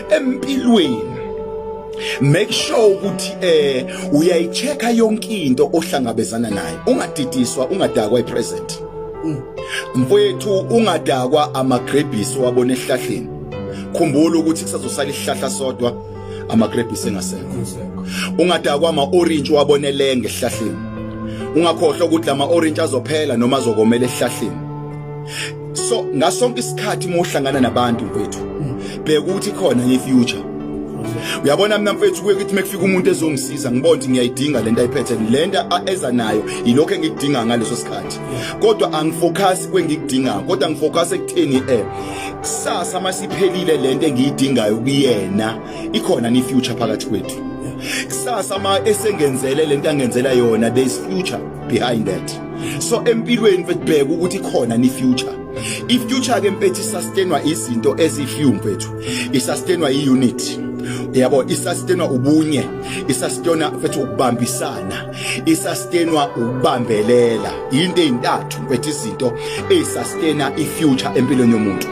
Empilweni make sure ukuthi uyayichecka yonke into ohlangabezana nayo, ungadidiswa, ungadakwa ipresent, mfowethu, ungadakwa amagrebhisi wabona esihlahleni. Khumbula ukuthi kusazosala isihlahla sodwa, amagrebhisi engasekho. Ungadakwa ama-orange wabonele ngesihlahleni, ungakhohlwa ukuthi lama orange azophela noma azokomela esihlahleni. So ngasonke isikhathi uma uhlangana nabantu, mfethu, bheka ukuthi khona i-future. Uyabona, mina mfethu, kuye kuthi mekufika umuntu ezongisiza, ngibona ukuthi ngiyayidinga lento ayiphethe, lento eza nayo ilokho engikudinga ngaleso sikhathi, kodwa angifocus kwengikudingayo, kodwa ngifocus ekutheni kusasa masiphelile lento engiyidingayo kuyena, ikhona ni future phakathi kwethu. Kusasa ma esengenzele lento angenzela yona, there is future behind that. So empilweni mfethu, bheka ukuthi khona ni future. I-future ke mfethu isustainwa izinto ezifew, mfethu. Isustainwa i-unity, yabo, isustainwa ubunye, isustainwa mfethu ukubambisana, isustainwa ukubambelela. Into ezintathu mfethu, izinto ezisustaina i-future empilweni yomuntu.